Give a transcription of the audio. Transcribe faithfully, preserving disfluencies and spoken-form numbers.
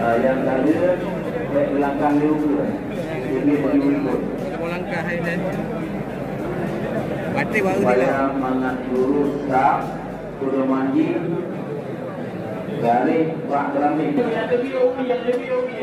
Ah, nyang ka lheueh, bèk meulangkah lé ukeue. Ini bagi ukeue. Mau langkah hai nan. Batai baru dia. Supaya mangat lurus saf, pedoman jih, garis bak geramis. Yang lebih umi, yang lebih umi.